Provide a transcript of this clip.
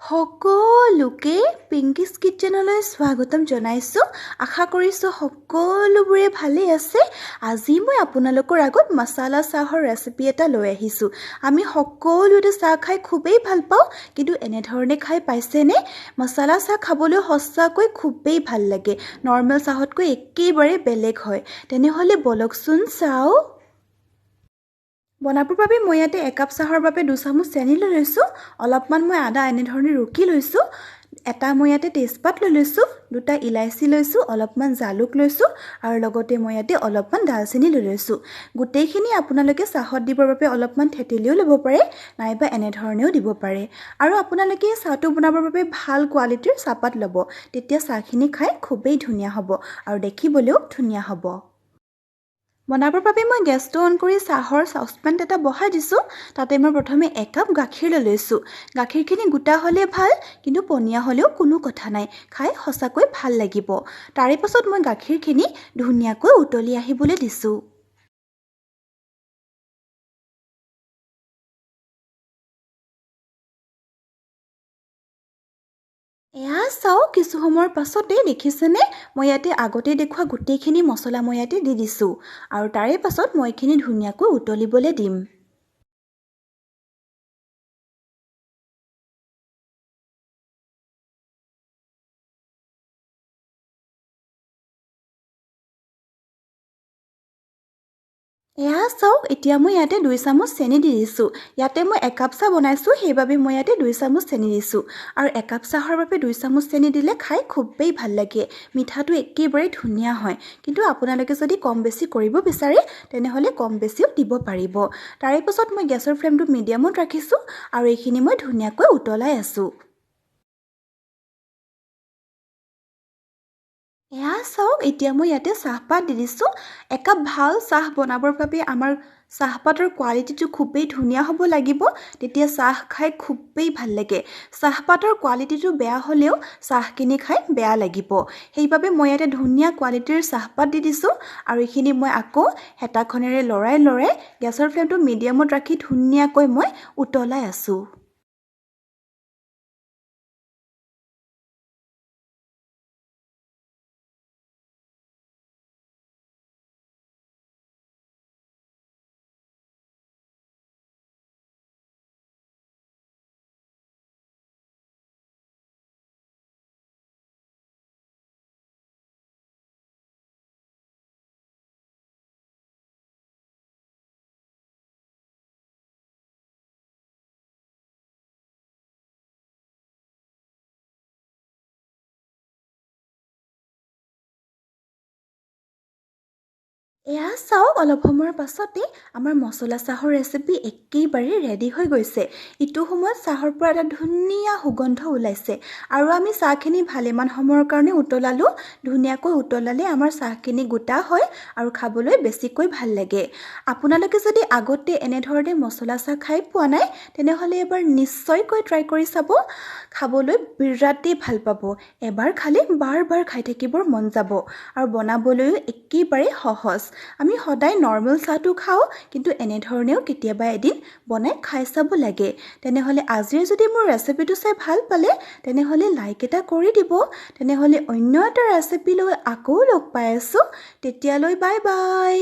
সকলোকে পিংকিছ কিটচেনলৈ স্বাগতম জনাইছোঁ। আশা কৰিছোঁ সকলোবোৰে ভালেই আছে। আজি মই আপোনালোকৰ আগত মছালা চাহৰ ৰেচিপি এটা লৈ আহিছোঁ। আমি সকলোৱে চাহ খাই খুবেই ভাল পাওঁ, কিন্তু এনেধৰণে খাই পাইছেনে? মছালা চাহ খাবলৈ সঁচাকৈ খুবেই ভাল লাগে, নৰ্মেল চাহতকৈ একেবাৰে বেলেগ হয়। তেনেহ'লে বলকচোন চাওঁ। বনাবৰ বাবে মই ইয়াতে একাপ চাহৰ বাবে 2 চামুচ চেনি লৈ লৈছোঁ। অলপমান মই আদা এনেধৰণে ৰুকি লৈছোঁ। এটা মই ইয়াতে তেজপাত লৈ লৈছোঁ, 2টা ইলাচি লৈছোঁ, অলপমান জালুক লৈছোঁ আৰু লগতে মই ইয়াতে অলপমান ডালচেনি লৈ লৈছোঁ। গোটেইখিনি আপোনালোকে চাহত দিবৰ বাবে অলপমান থেতেলিও ল'ব পাৰে, নাইবা এনেধৰণেও দিব পাৰে। আৰু আপোনালোকে চাহটো বনাবৰ বাবে ভাল কোৱালিটিৰ চাহপাত ল'ব, তেতিয়া চাহখিনি খাই খুবেই ধুনীয়া হ'ব আৰু দেখিবলৈও ধুনীয়া হ'ব। বনাবৰ বাবে মই গেছটো অন কৰি চাহৰ চচপেন এটা বহাই দিছোঁ। তাতে মই প্ৰথমে একাপ গাখীৰ লৈ লৈছোঁ। গাখীৰখিনি গোটা হ'লে ভাল, কিন্তু পনীয়া হ'লেও কোনো কথা নাই, খাই সঁচাকৈ ভাল লাগিব। তাৰে পাছত মই গাখীৰখিনি ধুনীয়াকৈ উতলি আহিবলৈ দিছোঁ। এয়া চাওক, কিছু সময়ৰ পাছতেই দেখিছেনে মই ইয়াতে আগতে দেখুওৱা গোটেইখিনি মছলা মই ইয়াতে দি দিছোঁ আৰু তাৰে পাছত মই এইখিনি ধুনীয়াকৈ উতলিবলৈ দিম। এয়া চাওক, এতিয়া মই ইয়াতে 2 চামুচ চেনি দি দিছোঁ। ইয়াতে মই একাপ চাহ বনাইছোঁ, সেইবাবে মই ইয়াতে 2 চামুচ চেনি দিছোঁ। আৰু একাপ চাহৰ বাবে 2 চামুচ চেনি দিলে খাই খুবেই ভাল লাগে, মিঠাটো একেবাৰে ধুনীয়া হয়। কিন্তু আপোনালোকে যদি কম বেছি কৰিব বিচাৰে তেনেহ'লে কম বেছিও দিব পাৰিব। তাৰে পাছত মই গেছৰ ফ্লেমটো মিডিয়ামত ৰাখিছোঁ আৰু এইখিনি মই ধুনীয়াকৈ উতলাই আছোঁ। এয়া চাওক, এতিয়া মই ইয়াতে চাহপাত দি দিছোঁ। একাপ ভাল চাহ বনাবৰ বাবে আমাৰ চাহপাতৰ কোৱালিটিটো খুবেই ধুনীয়া হ'ব লাগিব, তেতিয়া চাহ খাই খুবেই ভাল লাগে। চাহপাতৰ কোৱালিটিটো বেয়া হ'লেও চাহখিনি খাই বেয়া লাগিব, সেইবাবে মই ইয়াতে ধুনীয়া কোৱালিটিৰ চাহপাত দি দিছোঁ। আৰু এইখিনি মই আকৌ হেতাখনেৰে লৰাই লৰাই গেছৰ ফ্লেমটো মিডিয়ামত ৰাখি ধুনীয়াকৈ মই উতলাই আছোঁ। এয়া চাওক, অলপ সময়ৰ পাছতে আমাৰ মছলা চাহৰ ৰেচিপি একেবাৰে ৰেডি হৈ গৈছে। ইটো সময়ত চাহৰ পৰা এটা ধুনীয়া সুগন্ধ ওলাইছে আৰু আমি চাহখিনি ভালেমান সময়ৰ কাৰণে উতলালোঁ। ধুনীয়াকৈ উতলালে আমাৰ চাহখিনি গোটা হয় আৰু খাবলৈ বেছিকৈ ভাল লাগে। আপোনালোকে যদি আগতে এনেধৰণে মছলা চাহ খাই পোৱা নাই তেনেহ'লে এবাৰ নিশ্চয়কৈ ট্ৰাই কৰি চাব, খাবলৈ বিৰাটেই ভাল পাব। এবাৰ খালে বাৰ বাৰ খাই থাকিবৰ মন যাব আৰু বনাবলৈও একেবাৰে সহজ। আমি সদায় নৰ্মেল চাহটো খাওঁ, কিন্তু এনেধৰণেও কেতিয়াবা এদিন বনাই খাই চাব লাগে। তেনেহ'লে আজিৰ যদি মোৰ ৰেচিপিটো চাই ভাল পালে তেনেহ'লে লাইক এটা কৰি দিব। তেনেহ'লে অন্য এটা ৰেচিপি লৈ আকৌ লগ পাই আছোঁ, তেতিয়ালৈ বাই বাই।